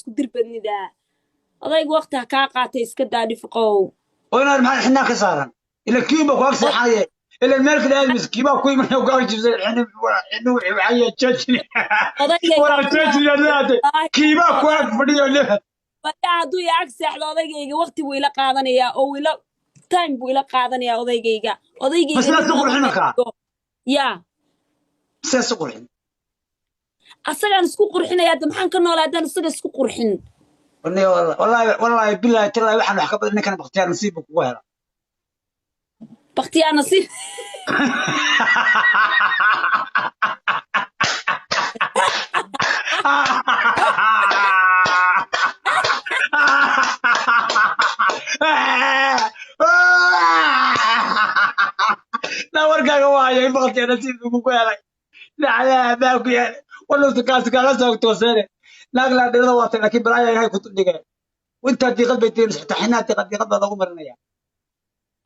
Isku dir badnidaa. Odayga waqti ha kaa qaatay, iska daa, Dhifiqow. Oo inaad maxaa xinaa ka saaran? Ila kiiba ku ag seexanaya, ila meel kale aadmis kiiba ku imanaya ku ag jibsay xinu waxaya jajni. Odaygayga Wala jajni leedahay, kiiba ku ag fadhiyo leedahay. Waya, hadduu i ag seexdo odaygayga, waqti buu ila qaadanayaa oo ila time buu ila qaadanayaa odaygayga. Odaygayga Ma sidaas u nin qurxin markaa? Ya. Sidaas u qurxin. Asagaan isku qurxinaya hadda. Maxaan ka noolaa haddaan isaga isku qurxin? Wallahi, wallahi, billahi, tallahi, waxaan wax ka badan ninkan bakhtiyaar nasiib buu kugu helaa. Bakhtiyaa nasiib. Na warkaaga waa hayay, bakhtiyaar nasiib buu kugu helay. Dhacdaa baa ku yaal waluusa kaasi kaala soo tooseene naag laa dhirada waatay, laakiin balaaya ilahay ku dhigay. Intaa diiqad bay tirin, xitaa xinaa diiqad diiqad baa loogu marinaya.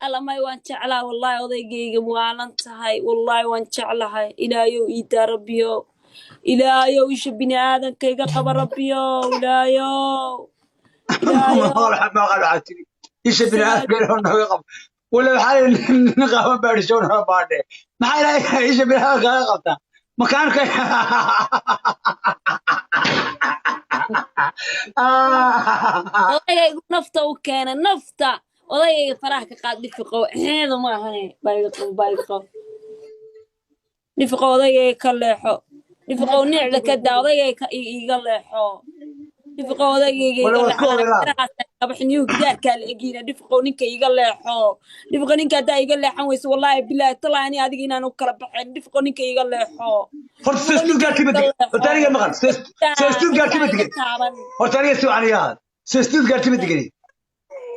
Alla may, waan jeclaa wallahi odaygayga. Waalan tahay, wallahi waan jeclahay. Ilaayow iidaa, Rabbiyo, Ilaayow isha bini aadanka iga qaba, Rabbiyo, Ilaayow, Ilaayow. Maqal waxaa tiri isha biniaadamka nooga qab wala waxaa nin qaawan baadhisho naga baadhe. Maxaa Ilaahay isha biniaadamka kaga qabtaa makaanka? Odaygaygu nafta u keena, nafta odaygayga faraha ka qaad, Dhifiqow. Xeedu ma ahane, baa iga qabo, baa iga qabo, Dhifiqow. Odaygayga ka leexo, Dhifiqow. Nicda ka daa odaygayga, ka iga leexo, Dhifiqow. Odaygayga Wala iga waad ku ogeynaa. Leexo, xiniyuhu gidaarkaa la egiina. Dhifiqow, ninka iga leexo. Dhifiqow, ninka haddaa iga leexan weyso, wallaahi bilaahi talaa ani adiga inaan u kala baxayn. Dhifiqow, ninka iga leexo. Horta seestuudgaarkii ma degin. Horta aniga maqal, seestuudgaarkii ma degin. Taaban. Horta aniga si wacan iga hadal, seestuudgaarkii ma degin.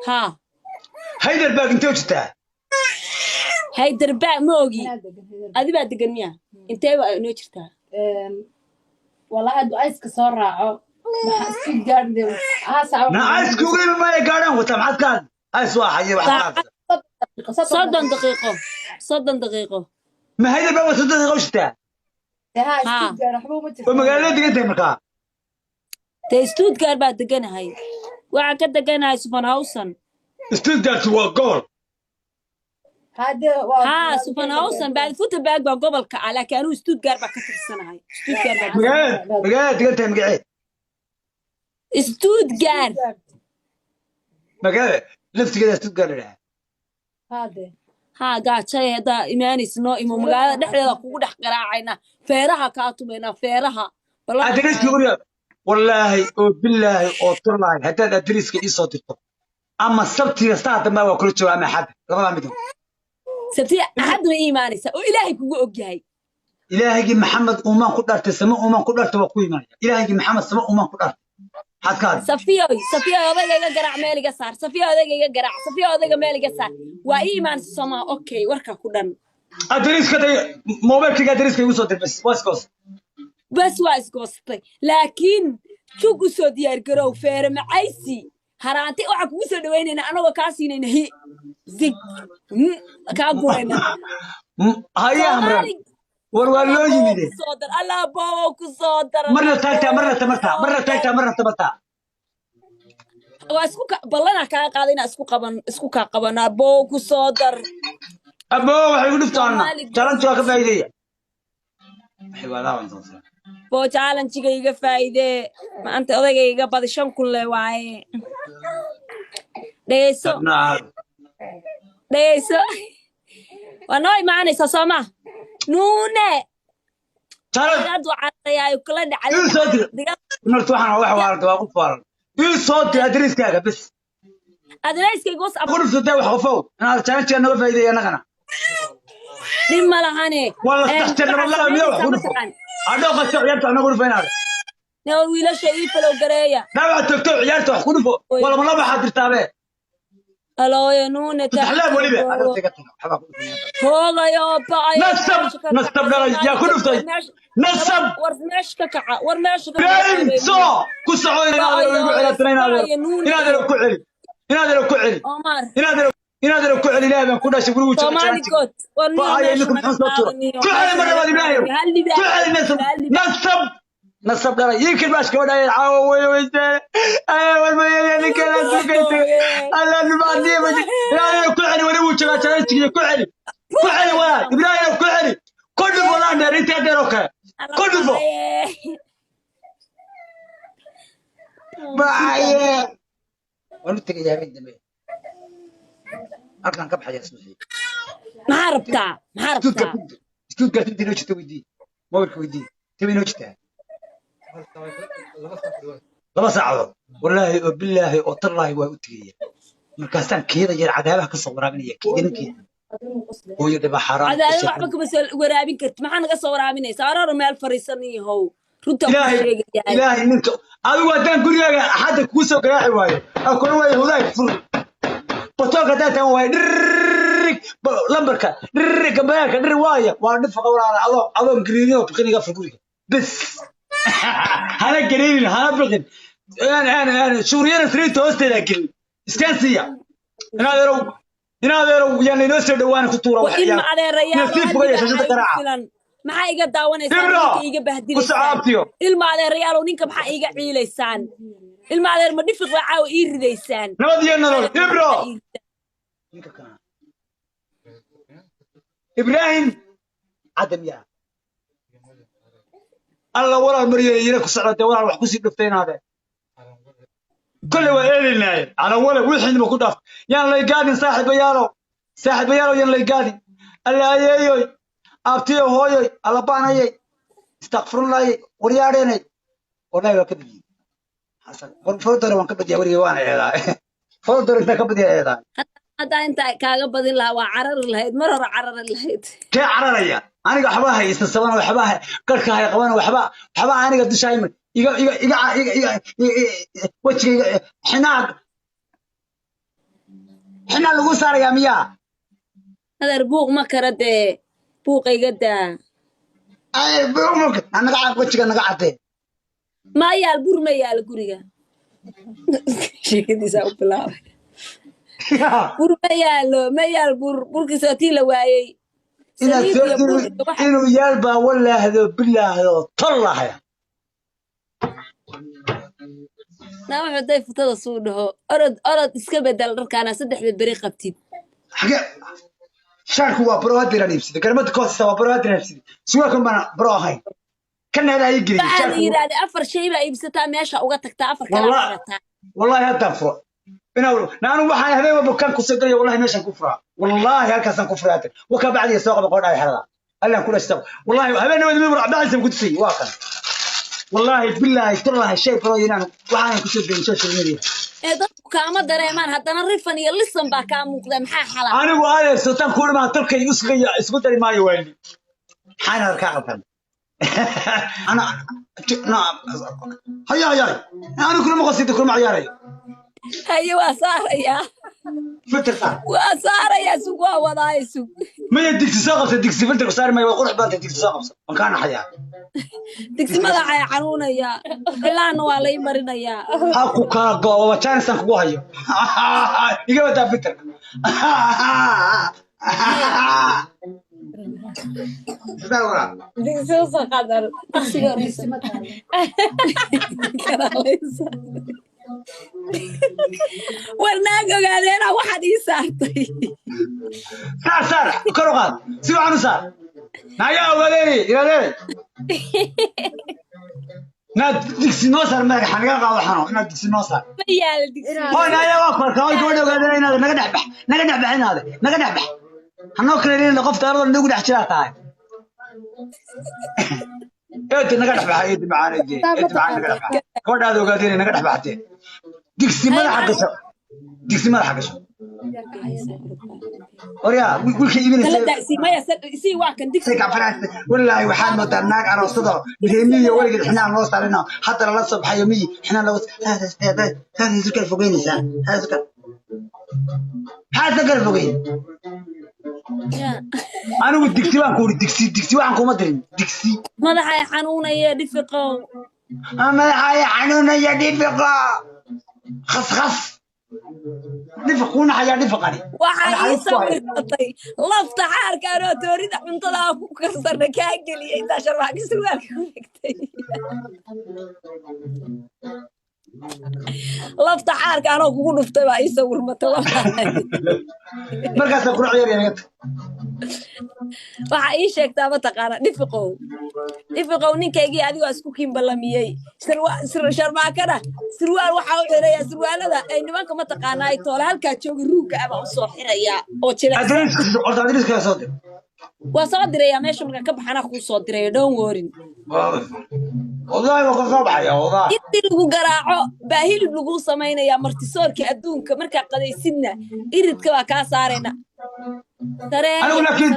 Haa. Heidelberg intee u jirtaa? Haydarba ma ogi. Adi baa degan miya? Intee baa inoo jirtaa? Wallahi hadduu ice-ka soo raaco, maxaa isku gaadhi haa saac. Na ice kugu imi maayo, gaadhaan wata. Maxaad ka hadli? Ice waa xaye, waxaad ka hadli. 30 daqiiqo, 30 daqiiqo. Ma Heidelberg waa 30 daqiiqo u jirtaa? Haa. Haa. Isku gaadhi waxba uma jirto. Oo magaalada degan tahay markaa? Dee Stuttgart baa deganahay, waxaan ka deganahay Zuffenhausen. Stuttgart waa gobol. Hadee waa Haa, Zuffenhausen Baden-Württemberg baa gobolka ah, laakiin anigu Stuttgart baa ka tirsanahay, Stuttgart baa. Magaalada degan tahay magaceed? Stuttgart. Magaalada laftigeeda Stuttgart la idhaha. Hadee. Haa, gaajay haddaa imaanaysa, noo imo. Magaalada dhexdeeda kugu dhex garaacayna, feeraha kaa tumaynaa, feeraha ballan. Adreeska guriga, wallaahi oo billaahi oo tallaahi, haddaad adreeska ii soo dirto ama Sabtiga saa dambe waa kula jooga ama Axadda, labadaa mid. Sabtiga, Axad ma ii imaanaysa oo Ilaahay kugu ogyahay? Ilaahagii Maxamed uumaan ku dhaartay, sama uumaan ku dhaartay, waa ku imaanaya. Ilaahagii Maxamed sama uumaan ku dhaartay, maxaad ka hadli? Safiyoy, Safiyoy, odayga iga garaac, meel iga saar. Safiyoy, odayga iga garaac. Safiyoy, odayga meel iga saar. Waa ii imaanaysa soomaa? Okay, warka ku dhan. Adreeska day, mobilkayga adreeska igu soo dir, bas waa iskoos. Bas, waa isgoostay, laakiin jug u soo diyaar garow. Feere macaysi haraanti waxaan kugu soo dhawaynaynaa anagoo kaa siinayna hi zig kaa gurayna. Haya hamran. Soomaali. War waa loo yimide. Ku soo dar, Allah boobo ku soo dar. Marna taagtaa, marna tamartaa, marna taagtaa, marna tamartaa. Waa isku ballanaa kaa qaada inaa isku qaban, isku kaa qabanaa. Boo ku soo dar. Abo waxay igu dhiftaana. Soomaali. Challenge waa ka faa'iideeya. Waxay waa laaban doontaa. Boo, challenge-iga iga faa'iidee. Maanta odayga iga badi, 5,000 le waaye. Dhegeyso. Dhegeyso, waa noo imaanaysaa soo ma, Nuune? Challenge. Haduu cararayaa kula dhacday. Ii soo dir. Norta waxaan wax waalan, waa qof waalan. Ii soo dir adreskaaga bas. Adreyskayga WhatsApp. Ku dhiftatay wax qofow inaad challenge naga faa'iideeya annagana. Dhib ma lahane. Waa la saddex jeer laba laba miya wax ku dhifo hadhow qasto ciyaarta wax nagu dhifo inaad. Ne wiilasha ii falow gareeya. Dhaawac tagto, ciyaarta wax ku dhifo, waa laba laba waxaad dirtaabe. Alooye Nuune. Saddex laab weliba hadhow taga taga waxbaa ku dhifo. Hoogayo ba'ayo. Nasab, nasab dhalay yaa ku dhiftay nasab. War meesha ka kaca, war meesha ka Ibrahim soo ku soco, inaad igu celaatana, inaad ku celi, inaad ku celi. Omar. Inaad ku celi, Ilaahay baan ku dhashay gurigu. Somali god war niyo. Ba'ayo Meesha ninku naga muxuu soo tura qaadaniyo. ku celi mar labaad, Ibrahim. Hal libaax. Ku celi nasab. Hal libaax. Nasab. Nasab dhalay ii kirbash gabadha yar caawa weeye weysee ayaa warmayaya ninka la sugaysa alla nubaadiye ma Ibrahim ku celi wali wuu joogaa challenge ku celi ku celi walaal Ibrahim ku celi ku dhufo laan dheer intaa dheer oo kale ku dhufo baaye waan u tegayaa habeen dambe halkaan ka baxaya suuxii. Maxaa rabtaa? Maxaa istuudka rabtaa? Istuudka inta inoo jirta weydii, mobilka weydii, taba inoo jirtaa 2 saacadood. Wallaahi oo bilaahi oo tallaahi waa u tegaya markaasaan keeda yar cadaabaha ka soo waraabinaya keeda ninkeeda hooyo dhaba xaaraan. Cadaadad waxba kama soo waraabin karti. Maxaa naga soo waraabinaysaa? Aroor meel fariisan yahow, runta ku Ilaahay sheegayahay. Ilaahay ninka adigu haddaan gurigaaga axadda kugu soo garaaci waayo aan kula waayo hudaay fur batoonka haddaan taagan waayo dhirrig lambarka dhirrig gambayaanka dhirrig waaya waa dhifaqa walaala adoo adoon gariirin oo biqin iga fur guriga bes hana gariirin hana biqin aan aan aan shuuriyana sariirta hoosteeda gelin iskaan siiya inaad erow inaad erow yaan laynoo soo dhawaan ku tuura wa wax ilma adeerayaal nasiib fuga yeesha shada garaaca. Filan maxaa iga daawanaysaan? Ibro Ninka iiga ku bahdilaysaan. Socoabtiyo. Ilma adeerayaalow, ninka maxaa iiga ciilaysaan? Ilma adeer, ma dhifiq baa caawa ii ridaysaan? Nabad iyo nolol Ibro ninka kana Ibrahim cadam yaa alla walaal maryo iyana ku socda walaal wax kusii dhuftay inaade kolley waa eedaynaaye cala wala wixiinba ku dhaaf yaan lay gaadin saaxiibayaalow saaxiibayaalow yaan lay gaadin alla ayeeyoy abtiyo hooyoy alla baanayay istakfirullaayay waryaadheenay wallahi waa ka badiyey xasan war foodore waan ka badiyaa weligay waana eedaa foodore intaan ka badiyaa eedaa. Haddaa intaa kaaga badin lahaa waa carari lahayd, mar hore carari lahayd. Kee cararaya? Aniga waxba hay isasaban waxba hay garka hay qaban waxba waxba aniga dusha hay iga iga iga iga iga wejigayga xinaa xinaa lagu saarayaa miyaa? Adeer, buuq ma kara dee, buuqa iga daa. Ay buuq naga cad wejiga naga cadee. Ma yaal bur? Ma yaal guriga? Sheekadiisaa u bilaabay. Bur ma yaalo, ma yaal bur. Burkiisa tii la waayey. Inaad saliid soo iyo bur iyo waxa inuu yaal baa walaahdo bilaahdo tollahaya. Naa wuxuu day futada suu dhaho orod orod iska bedel dharkaana saddexda beri qabtid. Xagee shaarku waa bro hadiraan iibsaday garmada koosista waa bro hadiraan iibsaday surwaalkan baana bro ahayn kana hadaa ii geliyay. Waxaa la shaarku yidhaahday afar shay baa iibsataa meesha uga tagtaa afar kala Wallah. xirataa. Wallahi haddaan furo inaa naanu waxaan habeen walba kan kusoo gelaya wallahi meeshaan ku furaa wallahi halkaasaan ku furaa hadda wakaa bacdiya soo qaba qoodhaa xerada allaan ku dhashta wallahi habeen nabad mid bacdiisa ku tusay waa kan wallahi billahi tallahi shay bro inaan waxaan kusoo gelin social media. Ee dadku kaama dareemaan haddana rifan iyo lisan baa kaa muuqda, maxaa xala? Anigu adeer sultaan ku dhimaa tolkay usqaya isku dari maayo waali maxaan arkaa qaldan ana na haya haya anigu kulama qosida kulama ciyaarayo. Haye, waa saarayaa. Filter saar. Waa saarayaa, sug, waa wadaaye, sug. Maya, digsi soo qabsa, digsi filter ku saari maayo, waa qurux badantay, digsi soo qabsa, waan kaa naxayaa. Digsi madaxa xanuunaya, cilaanna waa lay marinayaa. Ha ku kala go'o waa jaanisaan kugu hayo iga wadaa filterka. Digsi usoo qaadar. Digsiga karaalaysa. War naag ogaadeena waxaad ii saartay. Saar saar kor u qaad si wacan u saar nayaa ogaadeeni ilaadeeni naad digsi noo saar madaxa naga qaado xano inaad digsi noo saar. Ma yaala digsi. Hoy nayaa waa korka hoy gabadha ogaadeena inaad naga dhex bax naga dhex bax inaade naga dhex bax hanoo kale leelina qof daarada nagu dhex jiraa tahay eedi naga dhex baxa eedi macaan eedi eedi macaan naga dhex baxa gabadhaada ogaadeena naga dhex baxtee digsi madaxa gasho digsi madaxa gasho waryaa wiilka iibinaysa. Kala daasii maya sii waa kan digsi. Wallaahi waxaad moodaa naag aroosado reemiyo weligeed xinaan loo saarino hadda lala soo baxayo miyi xinaan lagu saas kala fogeynaysaa saas kala maxaad kala fogeyn. Anigu digsi baan ku uri digsi digsi waxaan kuma dirin digsi. Madaxa xanuunaya dhifiqow. Madaxa ay xanuunaya dhifiqo khas khas. Dhifiq kuu naxayaa dhifiqani. Waxaa ii Naxariis ku haya. sawirtay lafta xaarka anoo toorida cuntada aan ku karsana kaa geliyay intaa sharmaaka surwaalka ku dhigtay. Lafta xaarka anoo kugu dhuftay baa ii sawirmatay wallaahi. Markaasaa kula ciyaaraya naga tag. Waxaa ii sheegtaa mataqaana dhifiqow, dhifiqow, ninkaygii adigoo isku kiimbalamiyey sharmaakana surwaal waxaa u xirayaa surwaalada ay nimanka mataqaanaa ay toole halkaa jooga ruugga ah baa u soo xirayaa oo jilicsan. Adreeska horta, adreeska soo dir. Waa soo dirayaa meesha markaan ka baxanaa kuu soo diraya, don't worry. Wallahi waa ka soo baxaya wallahi. Intii lagu garaaco baa hilib laguu samaynayaa, martisoorka adduunka markaa qadaysidna iridka baa kaa saarayna. Anigu laakiin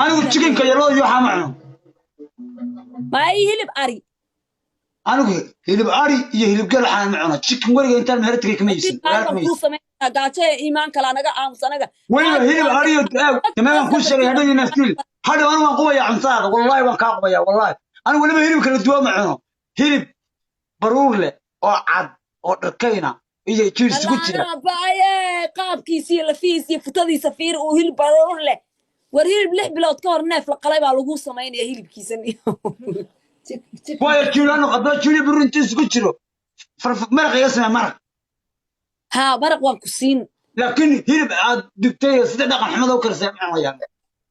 anigu chickenka iyo lo'da iyo waxaa ma cuno. Maay hilib ari. Anigu hilib ari iyo hilib geel waxaan ma cuno. Chicken weliga intaan meher tagay kama iibsan. Hilib ari Walaal baan kama kuu iibsan. samaynaa, gaajo ee iimaan kale anaga aamus anaga. Weliba hilib ari iyo tamaaman kuu sheegay hadhow iyo naftiil hadhow. Anigu waan qubaya cuntaada, wallahi waan kaa qubaya wallahi. Anigu weliba hilib kala duwan ma cuno. Hilib baruur leh oo cad oo dharkayna iyo jiir isugu jira. Allaana baaye, qaabkiisa iyo lafihiisa iyo futadiisa fiir uu hilib baruur leh. War hilib 6 bilood ka hor neef la qalay baa lagu samaynaya hilibkiisa. Waayo jiilano haddaba jiili baruur intuu isugu jiro maraq iga samee, maraq. Haa, maraq waan ku siin. Laakiin hilib aad dubtay iyo sida dhaqan xumada u karisay ma cunayaan.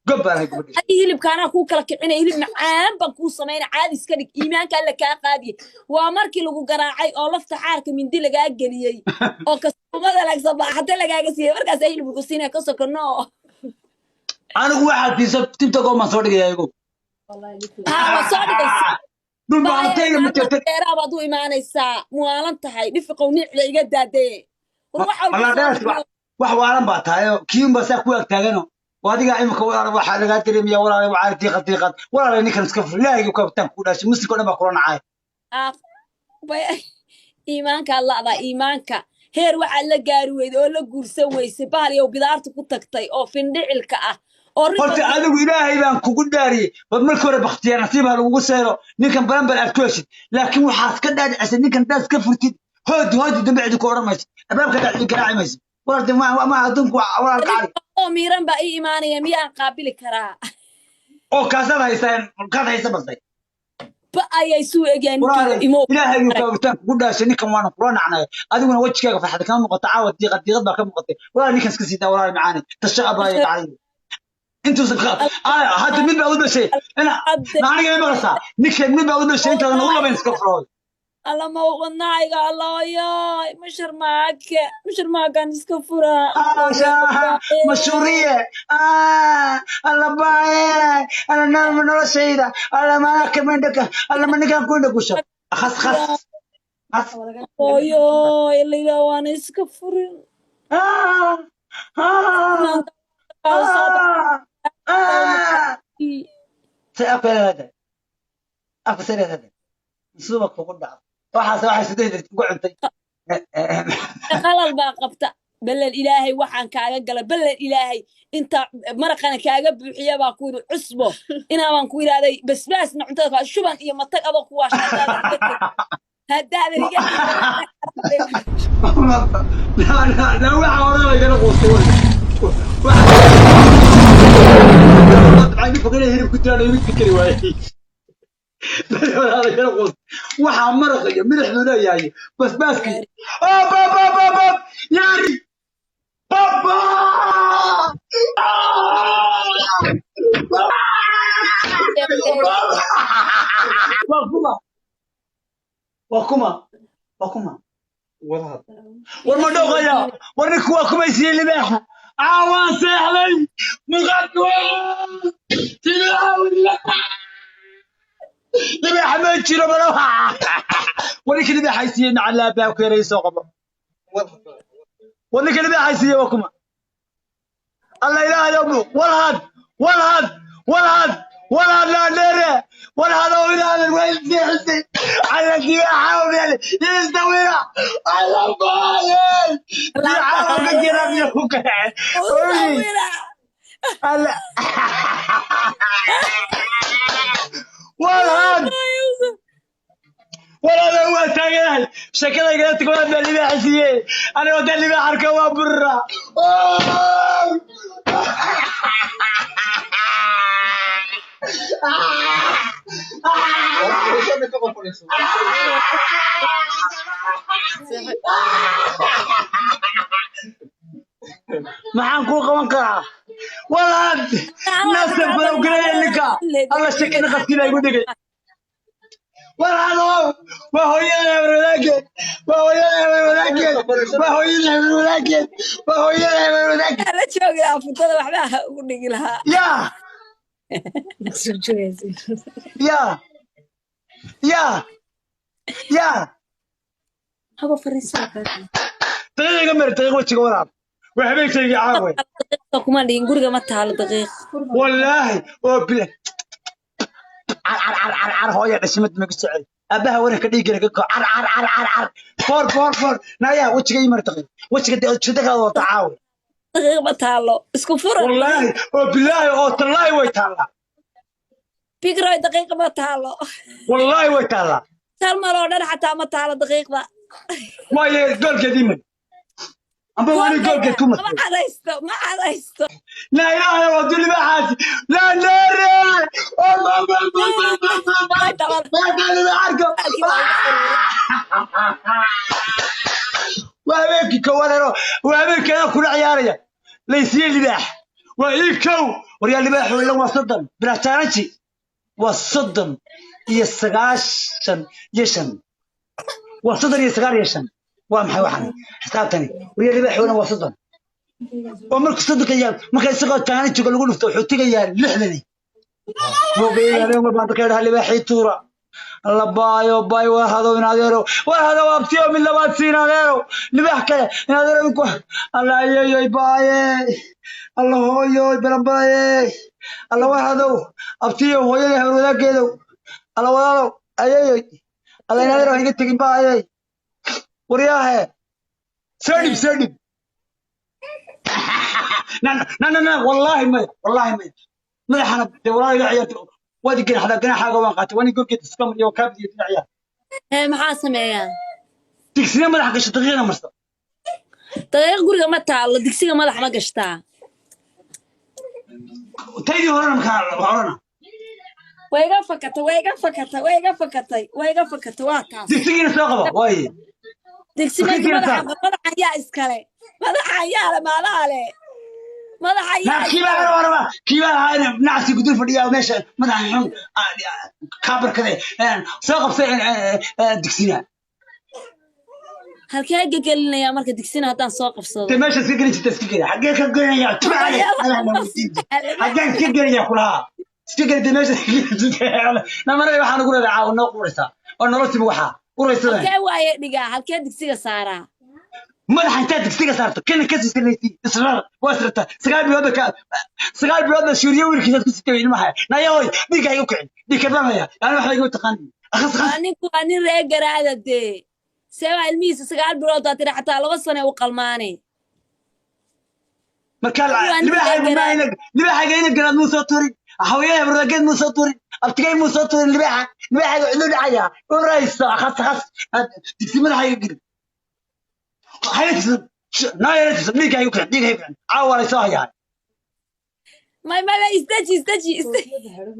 Gob baan ahay gabadhiisa. Ay hilibka anaa kuu kala kicinaya, hilib macaan baan kuu samayna. Caadi iska dhig, iimaanka alla kaa qaadiye. Waa markii lagu garaacay oo lafta xaarka mindi lagaa geliyey oo kastuumada lagsabaxate lagaaga siiyey, markaasaa hilib lagu siinaya ka sokono. Anigu waxaad siisa TikTok oo maan soo dhigaya igu. Haa, waa soo dhigaysa. Dhul baantayga ma jirta. Dheeraa baad u imaanaysaa, muwaalan tahay dhifiqow, nicda iga daadee. War waxa walba soo Malaadhees dhigay. Wax waalan baa tahay oo kiin baa saa ku ag taagano. Waa adigaa imika walaal waxaa lagaa dareemaya walaal, waxaa diiqad diiqad walaal. Ninkan iska fur, ilaahay kabitaan ku dhaashay, muslimka oo dhan baa kula nacay. Ah, iimaankaa la'daa, iimaanka heer waxaad la gaari weyday oo la guursan weysay bahal yow bidaarta ku tagtay oo findhicilka ah oo Horta adigu ilaahay baan kugu dhaariyey, war markii hore bakhtiyaar nasiib ha lagugu seero ninkan balan aad ku heshid, laakiin waxaad ka dhaadhicisay ninkan daas ka furtid hoodi hoodi dambe cidi ku odhan maysid, albaabka dhaad garaaci maysid. Walaal de ma adduunku walaal kacali. Oo miiran baa ii imaanaya, miyaan qaabili karaa? Oo kaasaad haysaa, kaad haysa basay. Ba ayay suu egyahay walaal ninkii imo. Ilaahay buu kaabitaan kugu dhaashay, ninkan waana kula nacnay, adiguna wejigaaga farxad kama muuqato caawa, diiqad diiqad baa ka muuqatay. Walaal ninkan iska siidaa, walaal macaani tasha abaaya gacay intuusan ka hadda mid baa u dhashay ina aniga ma maqlaysaa? Ninkan mid baa u dhashay intaadan ugu labayn iska furooy. Alla ma wadnahayga, allayoy, masharmaake, masharmaakaan iska furaa. Mashuriye alla baaye alla noloshayda alla maaka mindhaka alla ma ninkan ku indha gusho khas khas khas. Hooyoy layla waana iska furin. Maanta soo baxay. Say afka leedahay, afka say leedahay, suuba kugu dhaco waxaas waxay sideed ugu cuntay. Qalal baa qabta. Ballan ilaahay waxaan kaaga gala, ballan ilaahay inta maraqana kaaga buuxiya baa ku yidhi cusbo inaabaan ku idhahday basbaasna cuntada kaa shuban iyo matag adoo ku waasha haddaadan iga. La waxa hore lagala quustay waxa hilib ku jiraan igu fikri waayey. Waxaa maraq iyo milix buu leeyahay, basbaaskii ab ab ab ab ab yaari baba. Waa kuma, waa kuma, waa kuma? War ma dhooqaya? War ninku waa kumaysiiyey libaaxa caawaan seexday muqaadka libaaxa ma jiro malo. War ninka libaaxaysiiyey nacalaa baa ku yaray soo qabo. War ninka libaaxaysiiyey waa kuma? Alla ilaahayow, walhad walhad walhad walhad laandheere walhad oo ilaahay way seexisay cala dibaaxa meel istawira alla baayay dibaaxa ka jira biyo ku kacay. Alla walhad. Walaalo waa taaganahay. Sheekada igala tag waa baa libaaxa siiyey. Aniga haddaan libaax arko waa burra. Maxaan kuu qaban karaa? Walaal naasa balowgelaya ninka. Alla sheekada qabkii baa igu dhigay. Walaalo waa hooyada habar wadaaggeed. Waa hooyada habar wadaaggeed. Waa hooyada habar wadaaggeed. Waa hooyada habar wadaaggeed. La joogi lahaa futada waxba ha ugu dhigi lahaa. Yaa yaa yaa yaa. Haba fariisaa. Daqiiq iga mari daqiiq wejiga walaal. Waa habeenkaygii caawe. Daqiiqda kuma dhihin, guriga ma taalo daqiiq. Wallaahi oo bila car car car car car hooya dhashimad magu socday. Aabbaha waranka dhiiggana ka ko car car car car car foor foor foor nayaa wejiga ii mari daqiiq wejiga jidakaada wata caawe. Daqiiq ma taalo, isku fura. Wallaahi oo bilaahi oo tallaahi way taallaa. Bigroy, daqiiq ma taalo. Wallaahi way taallaa. Salmal oo dhan xataa ma taalo daqiiqda. Waaye goolkeed ii mari amba weli goolkeed ku ma matay. Cadaysto, ma cadaysto. Laa ilaaha waa dulibaaxaasi laa neere arko. Waa habeenkii koowaad hero, waa habeenkii anaa kula ciyaaraya laysiiye libaax waa ii kow. Waryaa libaax ilan waa 30 bilaa challenge, waa 39.5, waa 39.5. Waa maxay waxan xisaabtani? Waryaa libaax ilan waa 30 oo markuu 30-ka yahay marka isagoo challenge lagu dhufto wuxuu tegayaa 60-ni mogeeyay. Mar baan ka dhaha libaaxii tuura alla baayo baayo war hadow in adeero war hadow abtiyo mid labaad siin adeero libaax kale in adeero ku alla ayeeyoy baaye alla hooyoy balanbaaye alla war hadow abtiyo hooyadii habar wadaaggeedow alla walaalow ayeeyoy alla in adeero ha iga tegin baaye waryaahe soo dhib soo dhib. Na na na na, wallaahi maya, wallaahi maya. Madaxana dee walaal iga ciyaartay waad i ganaxdaa, ganaxaaga waan qaatay. Waan gorgeed iska mariyo kaabdiyo dhinac ciyaar. Ee maxaa sameeyaa? Digsina madaxa gasho, daqiiqna marsa. Daqiiq guriga ma taalo, digsiga madax ma gashtaa. Taydii horena markaa horena. Way iga fakatay, way iga fakatay, way iga fakatay, way iga fakatay, waa taas. Digsigiina soo qaba waaye. Digsi Markii madaxa saar. Madaxa yaa iskale, madaxa yaa le, maalaha le madaxa yaa. Kii baa hore kii baa ahaa nacsi gudul fadhiya meesha madaxa xun kaabarkade soo qabsay digsina. Halkee gegelinayaa marka digsina haddaan soo qabsado? Dee meesha iska gelin jirta iska geli. Xaggee ka gelinaya tubacale xaggeen iska gelinaya kulaha iska geli. Dee meesha iska gelin jirta namare waxaan ugu leedahay caawa noo quuraysaa oo noloshiba waxaa uraysadan. Halkee waaye dhigaa? Halkee digsiga saaraa? Madaxa intaad digsiga saarto kana ka sisanaysi israr waa israta 9 bilood ka 9 bilood ba suuriye wiilkiisaad ku sitay ilmaha nayahoy dhiigga igu kicin dhiig kadlamaya yani waxba igu taqaan akhas khas. Waa ninku, waa nin reer garaada. Dee see waa ilmihiisa 9 bilood baa tiri, xataa 2 sane u qalmaane. Marka Waa nin libaaxaygu reer garaada. Libaaxayga ina garaad muu soo turin, haweeney habarwageed muu soo turin, abtigay muu soo turin. Libaaxa libaaxayga cidlo dhacaya urayso akhas khas digsi madaxayga geli hayna tusan naayana tusan dhiigga igu kicin dhiigga igu kicin caawa waa laysoo hayaa. May may may, isdeji isdeji isdeji.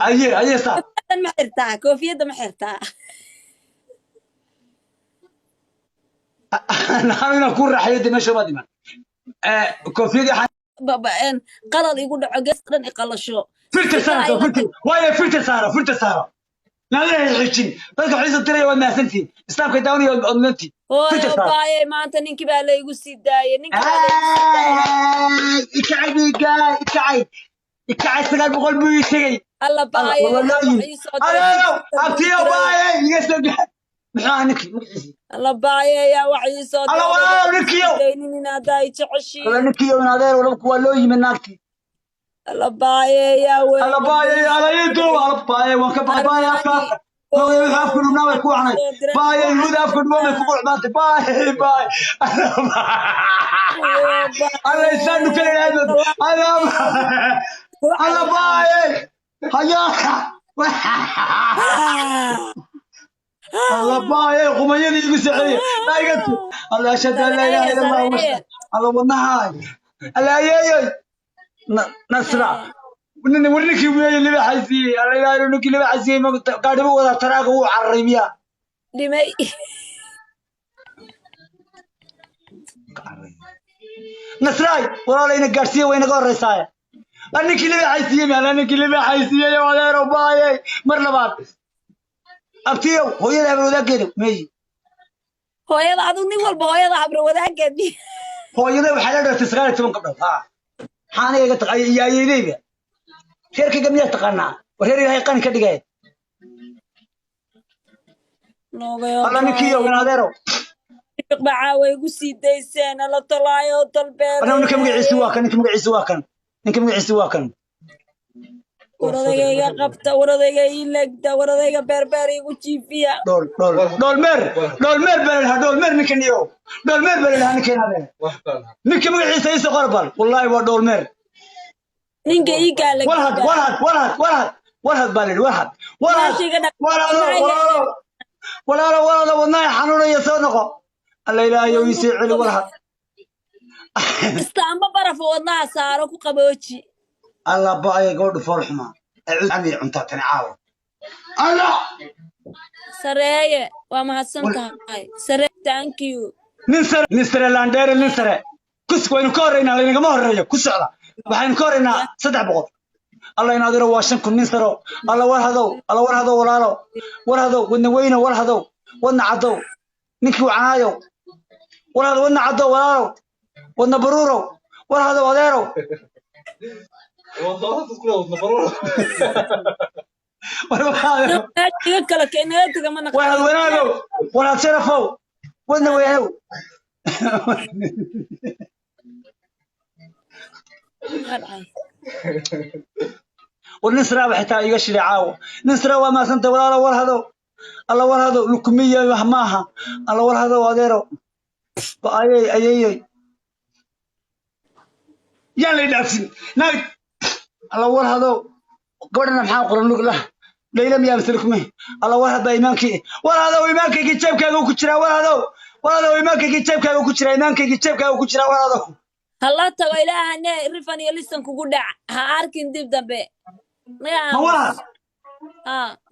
Aye aye saa. Ma xirtaa koofiyadda? Ma xirtaa? Anu inaan ku raaxayo dee meesha umaad iman koofiyadii waxaan Qalal igu dhaco, gees dhan i qalasho. Filter saaro filter waayo filter saaro filter saaro naadina xijin dadka xiisa tiraya. Waad mahadsantihiin islaamka daawanaya waad mahadsantihiin. Filter Hooyo saaro. Baaye, maanta ninkii baa laygu sii daayey, ninkii baa laygu sii daayey. Ikacay dhiiga ikacay ikacay 900 buu ii tegey. Alla baaye. Alla wax yimi ii soo diray. Adeerow abtiyo baaye iga soo gaar muxuu ahaa ninkii magaciisii? Alla baaye, yaa wax ii soo Alla diray. walaalow ninkiyow. Daynin in haddaa i jeceshiin. Alla ninkiyow in adeer walba waa loo yimi naagtii. Alla baaye, yaa weyn. Alla baaye alla ii duuba alla baaye waan ka baqay baaye afka hooyo wuxuu afka dhubnaa way ku wacnay baaye yuhuud afka dhubnaa way ku qurxbaantay baaye baaye alla isaan dhukanayna alla alla baaye hayaa. Alla baayay qumayadii igu soo celiya. Iga tu. Alla ashhadu an laa ilaaha illa Allah Sareeye. Alla wadnaha. Alla ayeeyoy. Nasra. Nin war ninkii weeyey libaaxa siiyey. Alla ilaahay ninkii libaaxa siiyey gaadhibu wada taraaga wuu cararay miyaa? Dhimay. Nasraay walaalayna gaadhsiiye way naga horreysaaye. Ninkii libaaxa siiyey miyaa? Ninkii libaaxa siiyey adeero baayay mar labaad. Abtiyow hooyada habar wadaaggeeda meeyi? Hooyada adigu nin walba hooyada habra wadaaggeed. Hooyada waxaa la dhalatay 19 gabdhood. Haa, maxaa aniga iga taqaa iyo ayeydeyda? Reerkayga miyaa taqaanaa? War reer Ilaahay qani ka dhigay. Alla ninkiiyow in adeerow. Bacaa way igu sii dayseen alla tolaayo tolbeed. Annagu ninka magaciisi waa kan, ninka magaciisi waa kan, ninka magaciisi waa kan. Waradayga iga qabta, waradayga ii legda, waradayga beerbeer igu jiifiya. Dhool dhool dhoolmeer, dhoolmeer baa la dhahaa, dhoolmeer ninkan iyo dhoolmeer baa la dhahaa ninkan adeer. Ninka magaciisa iisoo qor bal. Wallaahi waa dhoolmeer. Ninka ii gaala. Walhad walhad walhad walhad walhad baa la yidhi, walhad walhad. Meesha iga dhaq- Walaalo walaalo walaalo walaalo wadnaha xanuunaya soo noqo. Alla ilaahayow ii soo celi walhad. Istaamba barafo wadnaha saaro ku qabooji. Alla ba'aya gabadhu fool xumaa. Acuud cuntaa tani caawa. Alla. Sareeye waa mahadsan tahay saree, thank you. Nin sare, nin sare landheere, nin sare kus waynu ka horreynaa, laynagama horreeyo. Ku socda, waxaynu ka horreynaa 300. Alla in adiro waa 5000 nin saro. Alla war hadow, alla war hadow, walaalo war hadow, wadna weyno war hadow, wadna caddow, ninkii wacanaayow war hadow, wadna caddow, walaalow wadna baruurow war hadow, adeerow war walaalow. Meesha iga kala inaga taga ma war had wanaagow, war had sharafow, wadna weynow. Naqaan. War nin saraaba xitaa iga shilay caawa. Nin sara waa maasanta walaalo war hadow, alla war hadow, lukumiya wax maaha. Alla war hadow adeero ba ayay ayayay yaan la idhaafsin naag. Alla war hadow gabadhana maxaa qoran lug lah layla miyaa mise lukumi? Alla war had baa iimaankii war hadow, iimaankaygii jeebkaaga ku jiraa war hadow, war hadow, iimaankaygii jeebkaaga ku jiraa, iimaankaygi jeebkaaga ku jiraa war hadow. Hala tago ilaahane rifan iyo lisan kugu dhac, ha arkin dib dambe. Ma war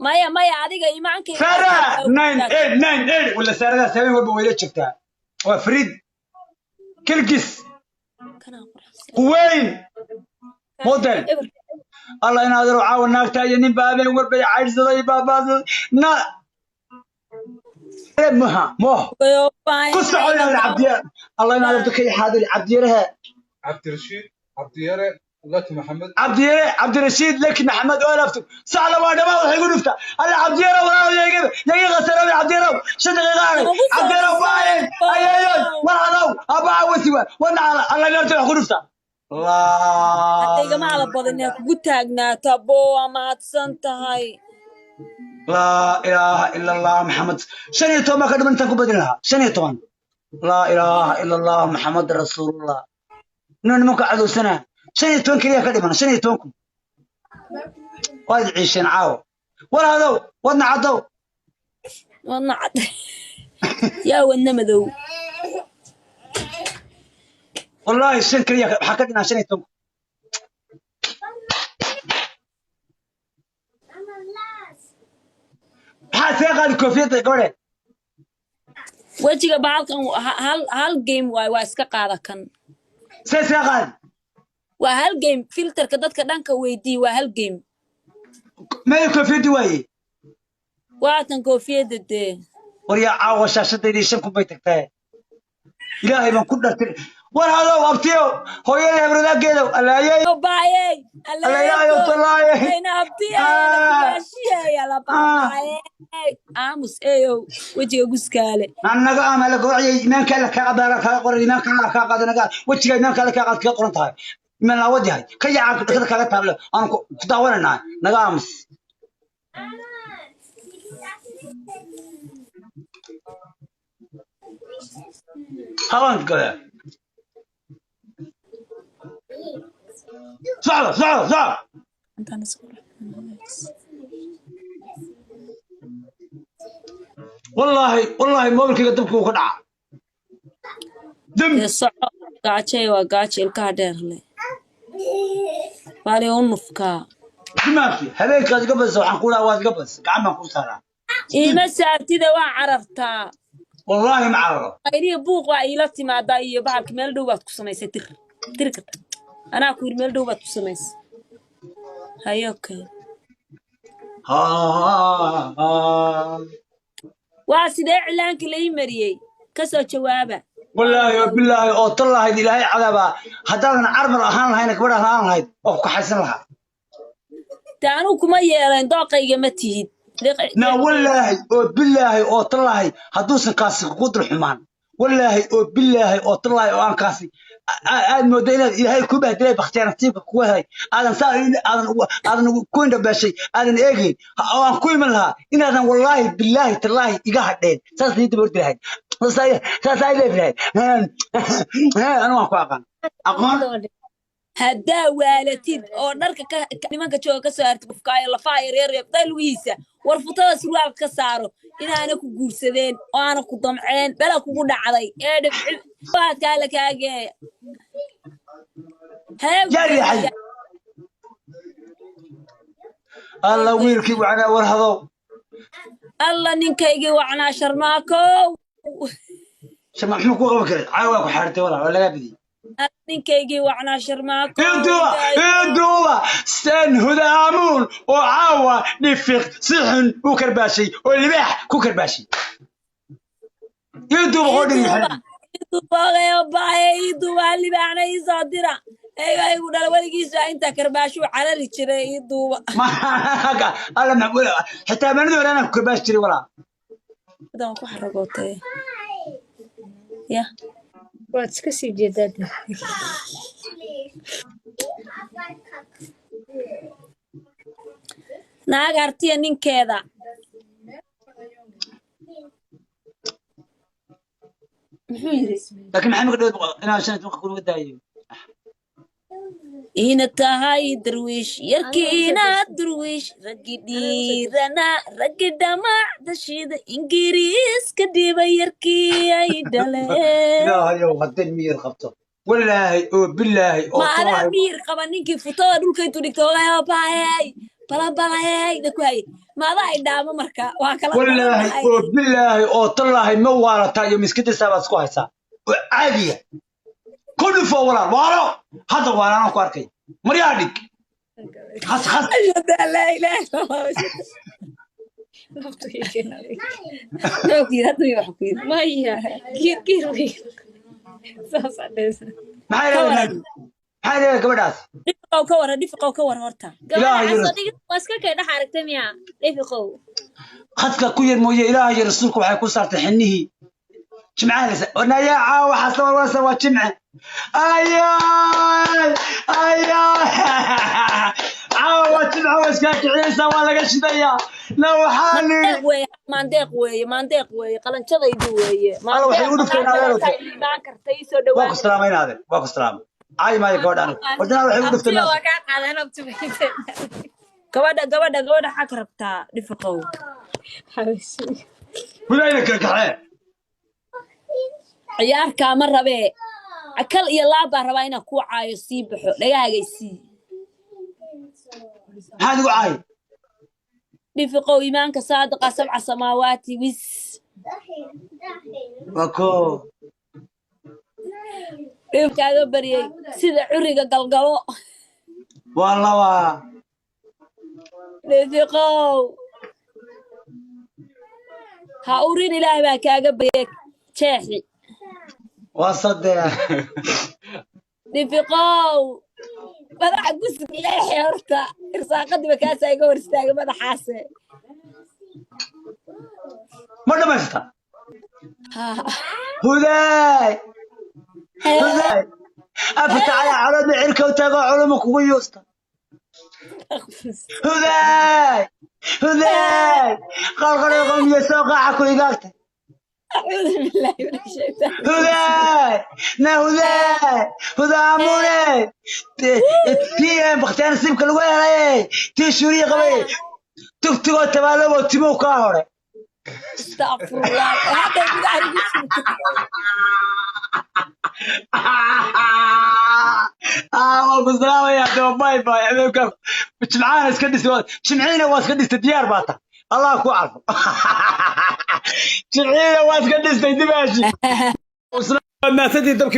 Maya maya, adiga iimaankayga. Sara 9898 wala saaradaas habeen walba wayla joogtaa. Waa Fariid Kilgis Quweyn model. Alla in adeero caawa naagta iyo nin baa habeen walba caydhsaday baabaadsaday na maha moh ku soco inaad cabdiya. Alla in adeerto ka xaadir cabdiyaraha. Cabdirashiid Cabdiyare Laki Maxamed. Cabdiyare Cabdirashiid Laki Maxamed oo laafto sacla waa dhamaa waxay igu dhuftaa. Alla Cabdiyare walaalo yaga yaga khasaroobe. Cabdiyarow 5 daqiiqo haray. Cabdiyarow baayay ayeeyoy war hadow abbaa wasiwa wadna. Alla inaarto wax ku dhuftaa. Hadda igama ala badan kugu taagnaata bo, waa mahadsan tahay. Laa ilaaha ila Allah Maxamed. 15 baa ka dhiman intaan ku badin lahaa 15. Laa ilaaha ila Allah Maxamed rasuulullah. Nin nimanka cadowsanaa 15 keliya ka dhiman, 15,000 waad ciisheen caawa. War hadow wadna caddow. Wadna cad yaa wadna madow. Wallaahi shan keliya waxaa ka dhinaa 15,000. Maxaa see qaadi koofiyadda gabadhe? Wejiga bahalkan hal hal game waay, waa iska qaada kan. See qaadi. Waa hal game, filterka dadka dhanka weydii, waa hal game. Meel koofiyaddi waaye. Waa tan koofiyadda dee. War yaa caawa shaashadaydii 5000 bay tagtay. Ilaahay baan ku dhartay. War hadow abtiyo hooyada habradaaggeedow allaayey. Baayey. Alla ilaahay tallaaye. Ayna abtiye aamus eeyow wejiga guskaale. Annaga ama la gowracayay iimaanka alla kaa qaada kaa qoran, iimaanka alla kaa qaada naga wejiga iimaanka alla kaa qaad kaga qoran tahay iimaan laawad yahay ka yaacaan dhakada kaaga taable aan ku daawananaa naga aamus. Haban gale socda socda socda. Wallaahi, wallaahi, moobilkayga dabka wuu ka dhaca dam. Dee soco, gaajay waa gaajo, ilkaha dheer leh baali u nufkaa. Dimaabti habeenkaad iga badisa, waxaan ku dhaha waad iga badisa, gacan baan kuu saaraa. Iima saartida, waa carartaa. Wallaahi ma cararo. Ayriya buuq waa iila timaadaa iyo bahalka meel dhow baad ku samaysay. Tir tir karta, anaa ku yidhi meel dhow baad ku samaysay. Haye, okay. Ha. Waa sidee cilaanka la ii mariyey? Kasoo jawaaba. Wallaahi oo bilaahi oo tal lahayd, ilaahay cadaabaa, haddaadan carmar ahaan lahayna, gabadh ahaan lahayd, waa ku kaxaysan lahaa. Dee anugu kuma yeelayn, dooqayga ma tihid. Na wallaahi oo bilaahi oo tallahi, hadduusan kaasi kugu dul xumaan, wallaahi oo bilaahi oo tallahi, oo aan kaasi aad moodo inaad ilaahay ku bahdilay, bakhtiyaar nasiibka kugu helay, aadan saa aadan ku indhabeeshay, aadan eegayn, oo aan ku iman lahaa, inaadan wallaahi bilaahi tallaahi iga hadheen, saas ii daba ordi lahayd, saas ay leefi lahayd. Anu waan ku aqaan aqoon. Haddaa waalatid oo dharka nimanka jooga ka soo hartid, qofkaayo lafaha yaryar day lugihiisa war futada surwaalka ka saaro, inaana ku guursadeen oo aana ku damceen, bela kugu dhacday ee dhibci baadkaa la kaageeya. Yaa riixay alla wiilkii wacnaa, war hadow. Alla ninkaygii wacnaa Sharmaakow. Sharma muxuu ku qaban karay? Caawa waa ku xaartay walaa, waa lagaa badiyey. Alla ninkaygii wacnaa Sharmaakow. Iduuba, iduuba sen hudaamuun oo caawa dhifiq si xun u karbaashay oo libaax ku karbaashay, iduuba qodhigi. Iduuba iduuba libaaxna iisoo dira, eyga igu dhala weligiisa intaa karbaashuu carari jiray iduuba. Alla xitaa manadii hore anaa ku karbaashi jiray walaa. Hadan ku xaragootay ya. Waad iska sii jeedaa dee. Naag hartiya ninkeeda muxuu yiri? Laakiin maxay maka dhoweed inaan 15 kun uga daayo? Ina tahay darwiish yarkiina, darwiish raggi dhiirana, raggi dhamacda shida Ingiriiska dhiba yarkii ay dhaleen. Ilaahayow, hadday miyir qabto, wallaahi oo bilaahi oo Ma adaa tallaahi. miyir qaba ninkii futada dhulka intuu dhigto ogaayabahey balanbalahey da ku hayay? Ma adaa idhaamo? Marka waa kala wallaahi darannahay. oo bilaahi oo tallaahi, ma waalataa iyo miskadisaa baad isku haysaa oo caadiya ku dhufo walaal, waalo hadda waalaanaan ku arkay, maryaa dhig khas khas. Ashhadu an laa ilaaha illa Allah. Naftu ii keenay. Muxuu ku yidhi hadda? Wax ku yidhi? Maya, giir giir wey. Saas aa dhehaysa. Maxay Ka leedahay? waran. Maxay leedahay gabadhaas? Dhifiqow ka waran, dhifiqow ka waran horta. Gabadha Ilaahay casoo dhigi waa iska kay dhex aragtay miyaa dhifiqow? Khadka ku yar mooye, ilaahay iyo rasuulku waxay ku saartay xinnihii jimcaha lesa nayaa caawa waxaas la warwaraysa, waa jimce. Ayaay ayaay, caawa waa jimce, waa iskaa kicinaysaa, waa laga shidayaa na waxaa Maandeeq nidhi weeye, maandeeq weeye, maandeeq weeye, qalanjadaydu weeye. Alla waxay Maandeeq u dhufteen qalanjada adeerowte. iimaan karta ii soo Waa dhawaan ku karta. salaamay adeer, waa ku salaamay. Caayi maayo gabadha anigu wardana waxay u dhufteen Abtiyo meesha. waa kaa qaadan abtiyo. Gabadha, gabadha, gabadha xag rabtaa dhifiqow. Xabiisi. Hudayna kala kaxee. Ciyaarkaa ma rabee, kal iyo laab baan rabaa inaan kuu caayo, sii baxo dhagahaagay sii. Maxaad igu caayi? Dhifiqow, iimaanka saadiqa sabca samaawaati wis. Waa ko Dhibkaaga baryay sida curiga galgalo. Waa laba. Dhifiqow, ha urin, ilaah baa kaaga baryay jeexi. Waa saddex. Dhifiqow, madaxa gusig leexe horta, irsaaqadiba kaasaa iga hor istaaga madaxaase. Ma dhamaysata? Ha. Hudaay, hudaay, afarta calaa calood cirka u taago, culuma kugu yuusta. Hudaay, hudaay, qalqalay qowmiya soo qaaca ku igaagta. Acuudu billaahi min ashaytaan. Hudaay na hudaay, hudaamune tii bakhtiyaa nasiibka lagu helay, tii shuuriya qabay, tugtugoo tabaalobo timuu kaa hore. Astaqfirullah, hadda gudaha igu jirta. Waan ku salaamayaa daba, bye bye. Habeenka jimcaana iska dhis, jimciina waa iska dhistay, diyaar baa tahay, Allah ku carfo. Jimciina waa iska dhistay, dibaashi maasadii dabkii.